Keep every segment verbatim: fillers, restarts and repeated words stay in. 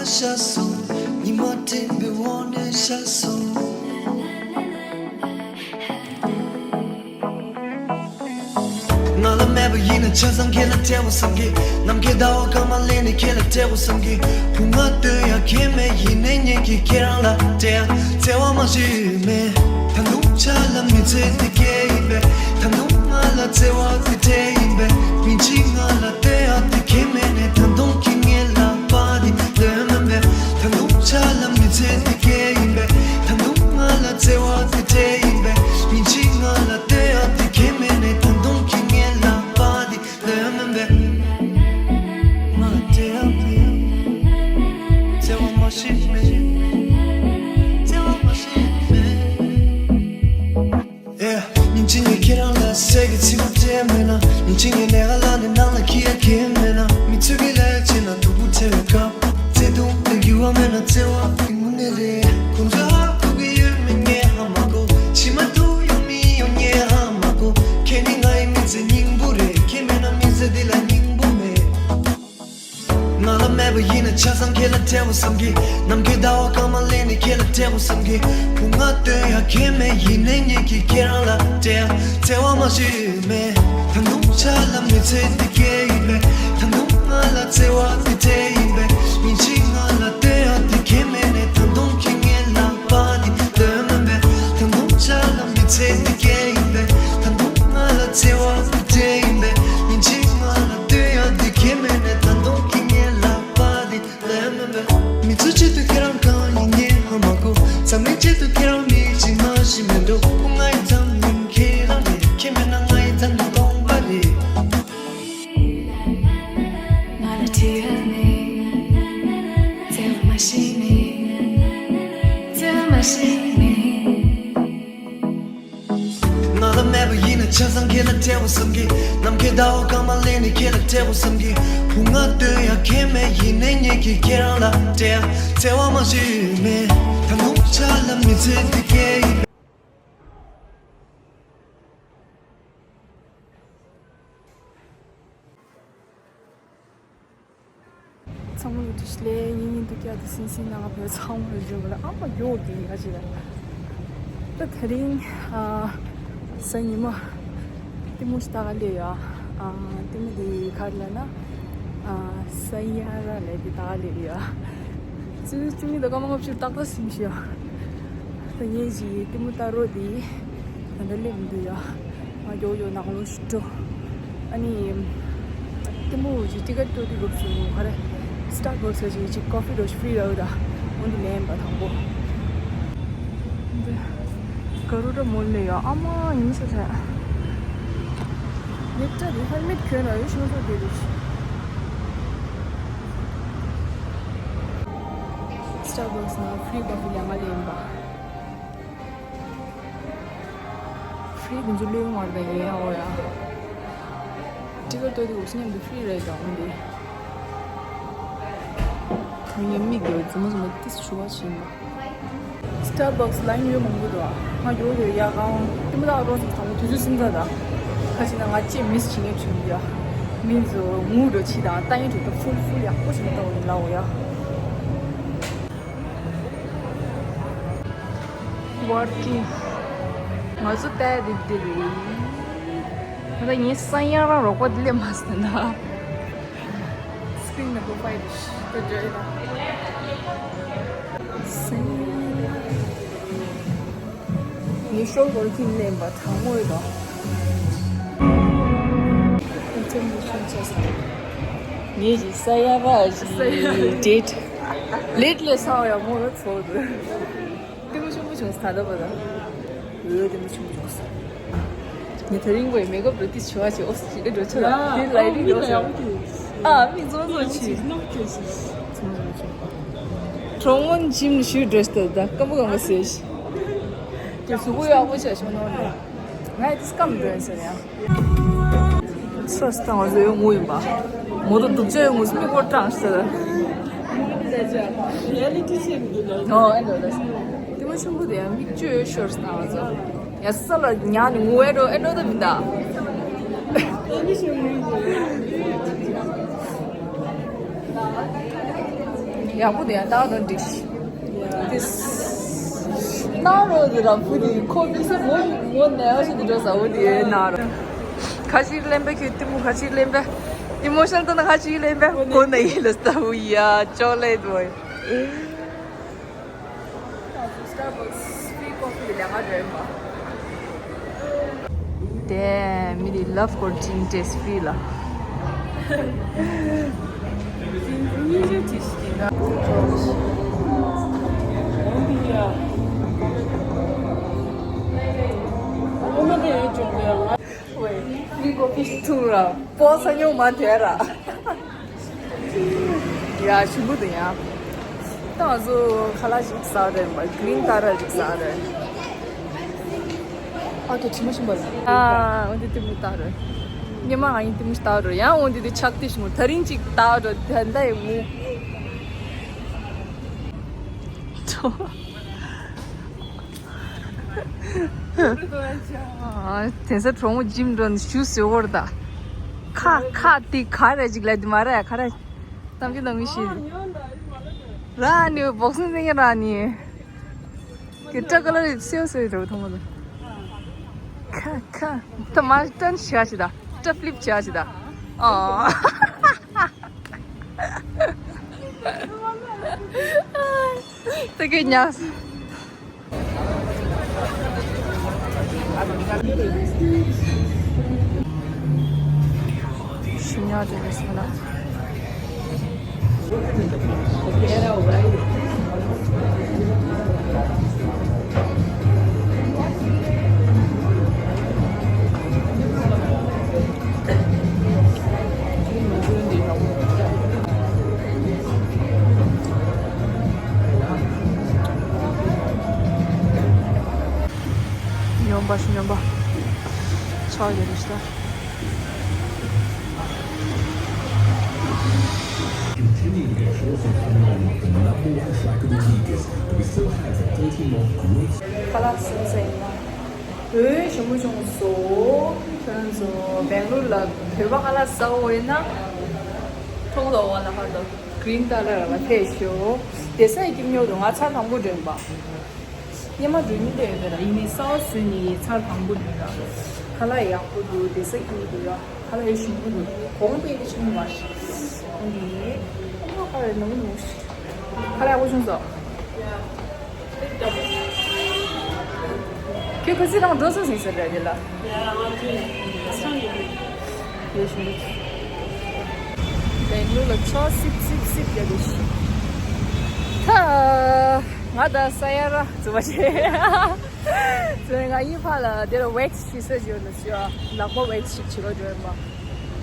ཤར་སོང་། ཉི་མ་སྤྲིན་པའི་འོག་ནས་ཤར་སོང་། ང་ལ་མེད་པ་ཡིན་ན་ཆ་ཚང་ཁྱེད་ལ་སྤྲད་དགོས་བསམ་གི། ནམ་མཁའི་ཟླ་བ་སྐར་མ་ལེན་ནས་ཁྱེད་ལ་སྤྲད་དགོས་བསམ་གི། བུ་ང་ལྟོས་ཡ་ཁྱེད་མེད་ཡིན་ནའི་ངེད་ཀྱིས་ཁྱེད་རང་ལ་སྤྲད་ཡ་བརྩེ་བ་མ་ཤི་མེད། ད་དུང་ཆ་ལ་མི་ཚེ་འདི་སྐྱེལ་ཡིན་པས། ད་དུང་ང་ལ་བརྩེ་བ་འདི་སྤྲད་ཡིན་པས། མི་འཇིགས་ང་ལ་ལྟོས་ཡ་འདི་ཁྱེད་མེད་ནས། ད་དུང་ཁྱེད་ངའི་ལག་པ་འདི་ལོན་མིན་པས། ད་དུང་ཆ་ལ་མི་ཚེ་འདི་སྐྱེལ་ཡིན་པས། ད་དུང་ང་ལ་བརྩེ་བ་འདི་སྤྲད་ཡིན་པས། མི་འཇིགས་ང་ལ་ལྟོས་ཡ་འདི་ཁྱེད་མེད་ནས། ད་དུང་ཁྱེད་ངའི་ལག་པ་འདི་ལོན་མིན་པས། ང་ལ་སྤྲད་ཡ་སྤྲད་ཡ། བརྩེ་བ་མ་ཤི་མེད། བརྩེ་བ་མ་ཤི་མེད། ཨེ། ཉིན་གཅིག་ངས་ཁྱེད་རང་ལ་ཟས་ཀྱི་ཚིག་པ་སྤྲད་མེད་ན། ཉིན་གཅིག་ངས་ལས་ཀ་ལ་ནི་ནང་ལ་འཁྱེར་ཡ་འཁྱེར་མེད་ན། མི་ཚོས་ཀྱི་ལས་བྱེད་ན་སྡུག་པོ་ཐེབས་པའི་སྐབས། བརྩེ་དུང་དེ་འགྱུར་བ་མེད་ན་བརྩེ་བ་དེ་དངོས་གནས་རེད། ཁོང་ཚོ་ཧ་གོ་གི་ཡོད་མེད་ངས་ཧ་མ་གོ། ཕྱི་མ་དུ་ཡོང་མི་ཡོང་ངས་ཧ་མ་གོ། ཁྱེད་ནི་ང་ཡི་མི་ཚེ་སྙིང་པོ་རེད། ཁྱེད་མེད་ན་མི་ཚེ་འདི་ལ་སྙིང་པོ་མེད། ང་ལ་མེད་པ་ཡིན་ན་ཆ་ཚང་ཁྱེད་ལ་སྤྲད་དགོས་བསམ་གི། ནམ་མཁའི་ཟླ་བ་སྐར་མ་ལེན་ནས་ཁྱེད་ལ་སྤྲད་དགོས་བསམ་གི། བུ་ང་ལྟོས་ཡ་ཁྱེད་མེད་ཡིན་ནའི་ངེད་ཀྱིས་ཁྱེད་རང་ལ་སྤྲད་ཡ་བརྩེ་བ་མ་ཤི་མེད། ད་དུང་ཆ་ལ་མི་ཚེ་འདི་སྐྱེལ་ཡིན་པས། ད་དུང་ང་ལ་བརྩེ་བ་འདི་སྤྲད་ཡིན་པས། མི་འཇིགས་ང་ལ་ལྟོས་ཡ་འདི་ཁྱེད་མེད་ནས། ད་དུང་ཁྱེད་ངའི་ལག་པ་འདི་ལོན་མིན་པས། ད་དུང་ཆ་ལ་མི་ཚེ་འདི་སྐྱེལ་ཡིན་པས། ད་དུང་ང་ལ་བརྩེ་བ་འདི་སྤྲད་ཡིན་པས། མི་འཇིགས་ང་ལ་ལྟོས་ཡ་འདི་ཁྱེད་མེད་ནས། ད་དུང་ཁྱེད་ངའི་ལག་པ་འདི་ལོན་མིན་པས། མི་ཚོའི་ཆེད་དུ་ཁྱེད་རང་གང་ཡིན་ངས་ཧ་མ་གོ། འཛམ་གླིང་ཆེད་དུ་ཁྱེད་རང་མི་གཅིག་མ་ཞིག་མེད་འགྲོ། ཁོ་ང་ཡི་འཛམ་གླིང་ཁྱེད་རང་རེད། ཁྱེད་མེད་ན་ང་ཡི་འཛམ་གླིང་སྟོང་པ་རེད། ང་ལ་བྲེལ་བ་མེད། བརྩེ་བ་མ་ཤི་མེད། བརྩེ་བ་མ་ཤི་མེད། ང་ལ་མེད་པ་ཡིན་ན་ཆ་ཚང་ཁྱེད་ལ་སྤྲད་དགོས་བསམ་གི། ནམ་མཁའི་ཟླ་བ་སྐར་མ་ལེན་ནས་ཁྱེད་ལ་སྤྲད་དགོས་བསམ་གི། བུ་ང་ལྟོས་ཡ་ཁྱེད་མེད་ཡིན་ནའི་ངེད་ཀྱིས་ཁྱེད་རང་ལ་སྤྲད་ཡ་བརྩེ་བ་མ་ཤི་མེད། ད་དུང་ཆ་ལ་མི་ཚེ་འདི་སྐྱེལ་ཡིན། ཚང་མ་ལ་བཀྲ་ཤིས་བདེ་ལེགས། ངའི་སྙིང་སྡུག་སྐྱ་དེ་སིང་སིང་ནང་བོད་ཚང་མ་ལ་འཇུག་པ་ལ་ཨ་མ་ཡོད་ཀྱི་ཡ་ཅི་ལ། ད་དེ་རིང་ཨ་གཟའ་ཉི་མ་ལྟད་མོ་ཞིག་ལྟ་ག་སླེབས་ཡོད། ཨ་ལྟད་མོ་དེ་ག་རེ་ལབ་ན་ཨ་ས་ཡ་ར་ལབ་དེ་ལྟ་ག་སླེབས་ཡོད། ཆུ་ཚོད་བཅུ་གཉིས་དང་སྐར་མ་ལྔ་བཅུ་ཏག་ཏག་ཟིན་ཤག་ད་ངས་ཅིག་ལྟད་མོ་ལྟ་རོགས་དེ་ད་ལྟ་སླེབས་མི་འདུག་ཡ། ང་མགྱོགས་མགྱོགས་ནང་ལོགས་ཤིག་འགྲོ། ཨ་ནི། ལྟད་མོ་ཅིག་ཊི་ཀེ་ཊི་སྟོར་དུས་སྐབས་སུ་ག་རེ། སི་ཊར་བྷག་སི་ཅིག་ཅིག་ཀོ་ཕི་འདྲ་ཞིག་ཕི་རི་རེད་ད། འོ་འདི་ལེན་པ་དང་པོ། འདི། ག་རུ་འདྲ་མོ་ལེན་ཡོད་ཨ་མ་ཉིན་ཤས་ཆེ། ནེག་ཊ་འདི་ཧེལ་མེཊ་གྱོན་ན་ཡོད་ཤིང་བཟོ་དེ་རེད། སི་ཊར་བྷག་སི་ནང་ཕི་རི་ཀོ་ཕི་ལེན་ང་ལེན་པ། ཕི་རི་ཁོང་ཚོ་བློས་མར་དང་ཡིན་ཡང་འོ་ཡ། ཊི་ཀེ་ཊི་སྟོར་དུས་འུ་སུ་མཉམ་དུ་ཕི་རི་རེད་དང་འོ་འདི། ཁོང་ངའི་མིག་དེ་འཛུམ་མ་འཛུམ་མ་ཏིས་ཞུ་བ་བྱིན་པ། སི་ཊར་བྷག་སི་ལ་ཡིན་ཡོད་མང་པོ་འདུག་ང་ཡོད་ཡོད་ཡ་གང་ལྟད་མོ་ལྟ་རོགས་ཙམ་དང་པོ་དུས་ཚོད་ཟིན་ཚར་དང་། ཁ་ཅིག་ན་ང་ཅེས་མིས་བྱེད་ངེས་བྱུང་ཡ། མིས་ངུ་འགྲོ་ཕྱི་དང་ལྟ་ཡིན་འགྲོ་ད་ཕུལ་ཕུལ་ཡག་པོ་ཞིག་ལྟ་འོ་ཡིན་ལ་འོ་ཡ། ཝར་ཀིང་། ང་ཚོ་ལྟ་ཡ་དེ་འདི་རེད། ང་ད་ངའི་ས་ཡང་རང་རོགས་པ་འདི་ལས་མ་ཟིན་ན། སི་ཀི་རིན་ནང་པོ་ཕའི་ལ་ཞིག་ཏུ་འགྲོ་ཡ། ས་ཡང་རང་། ངའི་ཤོག་སྒོར་ཁྱིམ་ལེན་པ་དང་མོ་ཡོད་དོ། ཨིན་ཊར་ནེ་ཤན་ཆ་ས། ངེད་ཀྱི་ས་ཡ་ར་ཞིག་ཌེ་ཊི། ལེ་ཊི་ལས་སང་ཡ་མོ་ར་ཚོ་དུ། ལྟད་མོ་ཆེན་པོ་བྱུང་ས་ད་པ་ད། ལོས་ལྟད་མོ་ཆེན་པོ་བྱུང་ས། ངས་དེ་རིང་བའི་མེག་ཨབ་རུ་ཏི་ཆུ་བ་ཆེ་ཨོ་སི་ཅི་ལེ་འགྲོ་ཆ་ལ་དེ་ལའི་རི་འགྲོ་ཆ། ཨ་མི་ཙོང་ཙོ་ཆི། ཙོང་ཙོ་ཆི། གྲོང་མོན་ཇིམ་ལ་ཞུ་འགྲོ་ཤི་ད་ད་སྐམ་པོ་སྐམ་པོ་ཟེར་ཤི། དེ་གཟུགས་པོ་ཡག་པོ་བྱས་ཤོག་ནོར་ནས། ང་ཡི་དེ་སྐམ་འགྲོ་ཡིན་ཟེར་ཡང་། སོ་སི་དང་བཟོ་ཡོང་ངུ་ཡིན་པ། མོ་དང་སྡུག་ཅག་ཡོང་ངུ་སྨི་སྐོར་གྲངས་ཤི་ད། ཨོ་ཨེ་འགྲོ་ད། དེ་མ་ཆུང་པོ་དེ་ཡང་མིག་ཆུ་ཤོར་སྟངས་ང་ཚོ། ཡ་ས་ལ་ཉག་ནི་ངུ་ཨེ་འགྲོ་ཨེ་འགྲོ་ད་མི་འདའ། ཨེ་མི་ཤེས་ངུ་ཡིན། ཡག་པོ་འདུག་ཡ། ད་རུང་འགྲིག་ཤི། དེ་ནང་རོ་དེ་རང་བུ་དེ་ཁོ་མི་སེ་མོ་མོ་ནས་ཨ་ཤི་དེ་འགྲོ་ས་འོ་དེ་ནང་རོ། ཁ་ཤི་ལེན་པ་ཁྱོད་གཏི་མུག་ཁ་ཤི་ལེན་པ། ཨི་མོ་ཤན་ཏོ་ན་ཁ་ཤི་ལེན་པ་ཁོ་ན་ཡིན་ལ་སྟ་བུ་ཡ་ཅོག་ལེ་དོ། Starbucks free coffee དེ་ལས་ང་འདྲ་ཡིན་པ། དེ་མི་དེ་love for gin taste free ལ། ཨོ་མ་དེ་ཡོད་ཅོག་ལེ་ཡང་། ཝེ། free coffee ཐུང་ར། པོ་ས་ཉུང་མ་དེ་ར། ཡ་ཞིམ་པོ་འདུག་ཡ། ད་ང་ཚོ་ཁ་ལག་ཞིག་ཟ་རེད་མ། green ཏཱ་ར་ཞིག་ཟ་རེད། ཨ་ཀེ་ཆི་མོ་ཞིམ་པོ་རེད། ཨ་འོ་འདི་གཏི་མུག་ཏཱ་ར། ཉི་མ་ང་ཡིན་གཏི་མུག་ཏཱ་ར་ཡང་འོ་འདི་འདི་ཆག་ཏི་ཞིམ་པོ་ད་རིང་ཅིག་ཏཱ་ར་ད་ད་ཡི་མུ། དེང་སང་གྲོགས་མོ་ཇིམ་འགྲོ་ནས་ཞུ་ཟེར་བོར་ད། ཁ་ཁ་དེ་ག་རེ་ཅིག་ལ་དེ་མ་རེད་ག་རེ། གཏམ་རྒྱུད་གཏོང་གི་ཤི། ར་ནི་བོག་སིང་སིང་ར་ནི། གི་སྐྲ་ཀ་ལ་རི་སེའུ་སེའུ་རེད་ཐོག་མ་ལ། ཁ་ཁ་ད་མ་སྟན་བྱ་ཞི་ད་སྐྲ་ཕི་ལིབ་བྱ་ཞི་ད། ཨ་ད་གི་ཉག་ཤི་ཉག་དེ་རེད་སོང་ན། སྨྱོན་པ་སྨྱོན་པ། ཆགས་ཡོད་རེད་ཤག Continuing the shores of Amazon, the number one track of the week is we still have thirty more great ཁ་ལག་ཟ་ས་ཡིན་ན། འོས་ཞིམ་པོ་བྱུང་སོང་། ཁྱོད་ཚོ་སྦེང་ལོར་ལ་བོད་པ་ཁ་ལག་ཟ་འོ་ཡིན་ན། ཐོག་ལ་འོ་ལ་ཧར་དོ་གི་རིན་ཏཱ་ར་ལ་ཕེབས་ཤོག་དེ་སའི་ཀིམ་ཉོ་དུ་ང་ཚར་དང་པོ་འདྲེན་པ། སྙེ་མ་འདྲུད་མི་འདྲ་ཡོད་པས་ལ་ཡིན་ནི་སའོ་སུན་ནི་ཚར་དང་པོ་འདྲུད་ལ། ཁ་ལག་ཡག་པོ་འདུག་དེ་སའི་ཀིམ་འདུག་ཡ། ཁ་ལག་ཡོད་ཞིམ་པོ་འདུག་གོང་པའི་དེ་ཆུང་བ་ཞིག་འདི་ཨ་ཁ་རེ་ནུ་ནུ་ཞིག་ཁ་ལག་ཡག་པོ་བྱུང་སོང་། ཁྱོད་ཁ་སི་རང་འགྲོ་སོང་ཟིན་ཟེར་རེད་དེ་ལ། ཡོད་ཞུ། སྦེང་ལོར་ལ་ཆོ་སིབ་སིབ་སིབ་རྒྱག་གི་ཤི། ཐ། ང་ད་ས་ཡ་ར་ཙུ་བ་ཆེ། ཙུ་ང་ཡིན་ཕ་ལ་དེ་ར་ཝེག་སི་ཞིག་ས་ཅིག་ཡོད་ན་ཞུ་ཨ། ལག་པ་ཝེག་སི་ཞིག་བྱེད་རོགས་འགྲོ་ཡིན་པ།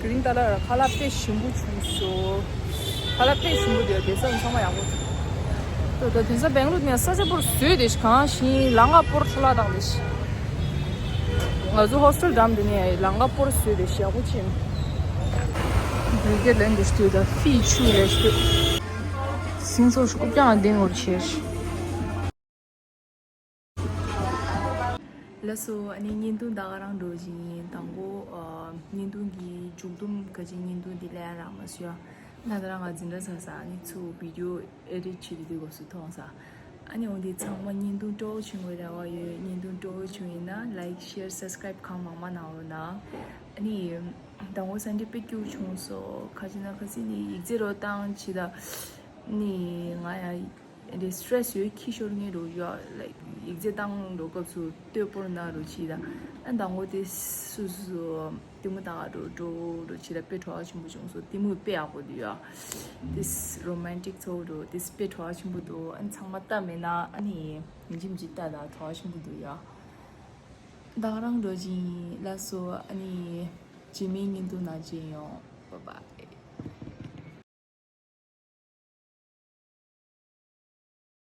གི་རིན་ཏཱ་ལ་ར་ཁ་ལག་དཔེ་ཞིམ་པོ་བྱུང་སོང་། ཁ་ལག་དཔེ་ཞིམ་པོ་འདུག་དེ་ས་ཚང་མ་ཡག་པོ་འདུག་ད་དེང་སང་སྦེང་ལོར་ནས་ས་ཆ་པོར་བཟོས་དེ་ཤི་གང་ཞིང་ལ་ང་པོར་ཁྲ་ལ་དང་དེ་ཤི། ང་ཚོ་ཧོ་སི་ཊེལ་འགྲམ་དེ་ནས་ལ་ང་པོར་བཟོས་དེ་ཤི་ཡག་པོ་ཅིག་འབུལ་གྱི་ལན་དུ་ཤི་དུས་ད་ཕི་ཆུ་ལས་ཤི། སིང་སོར་ཤི་རྐུབ་ཀྱང་ལྡིང་བར་བྱས་ཤི། ལགས་སོ། ཨ་ནི་བརྙན་ཐུང་ད་ག་རང་འགྲོ་བཞིན་ཡིན། དང་པོ་ཨ་བརྙན་ཐུང་གི་མཇུག་སྡོམ་ག་ཅིག་བརྙན་ཐུང་འདི་ལས་རག་མ་སོང་ཡ། ད་ད་རང་ང་འཛིན་གྲྭ་ཚར་ས་ཨ་ནི་ཚུར་བི་ཌི་ཡོ་ཨེ་ཌིཊ་བྱེད་དུས་དུས་སྐབས་སུ་མཐོང་ས། ཨ་ནི་འོ་འདི་ཚང་མ་བརྙན་ཐུང་སྤྲོ་བོ་བྱུང་བའི་རེ་བ་ཡོད། བརྙན་ཐུང་སྤྲོ་བོ་བྱུང་ཡིན་ན་ལའིཀ་ཤེར་སབ་སི་ཀ་རའིབ་གང་མང་མང་གནང་རོགས་གནང་། ཨ་ནི་དང་པོ་སན་ཌེ་དཔེ་སྐྱིད་པོ་བྱུང་སོང་། ཁ་ཅིག་ན་ཁ་ཅིག་ནི་ཡིག་ཚད་རོ་བཏང་ཅི་ད། ནི་ང་ཡ། དེ་སི་ཊེ་རེ་སི་ཡོད་ཁྱི་ཤོར་ངེས་རུ་ཡོད། ལའིཀ་ཡིག་ཚད་བཏང་རུ་སྐབས་སུ་ལྟོས་པོར་ན་རུ་ཆི་ད། ཨ་དང་པོ་དེ་སུ་སུ་དེ་མོ་ད་རུ་འགྲོ་རུ་ཆི་ད་དཔེ་བྲོ་བ་ཆེན་པོ་བྱུང་སོང་། དེ་མོ་དཔེ་ཡག་པོ་འདུག་ཡ། དེ་རོ་མན་ཊིག་ཚོགས་རུ་དེ་དཔེ་བྲོ་བ་ཆེན་པོ་འདུག་ཨ་ཚང་མ་ལྟ་མེད་ན་ཨ་ནི་ཡིན་གཅིག་མིན་གཅིག་ལྟ་ད་བྲོ་བ་ཆེན་པོ་འདུག་ཡ། ད་ག་རང་འགྲོ་བཞིན་ཡིན། ལགས་སོ། ཨ་ནི་རྗེས་མའི་བརྙན་ཐུང་ནང་མཇལ་ཡོང་། བྷའི་བྷའི།